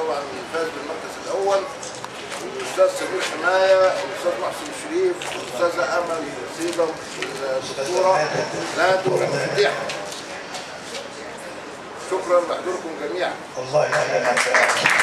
طبعا فاز بالمركز الاول، والاستاذ سمير حماية، والاستاذ محسن شريف، والاستاذه امل سيدم، والدكتورة نادو فتيحه. شكرا لحضوركم جميعا. الله يسلمك.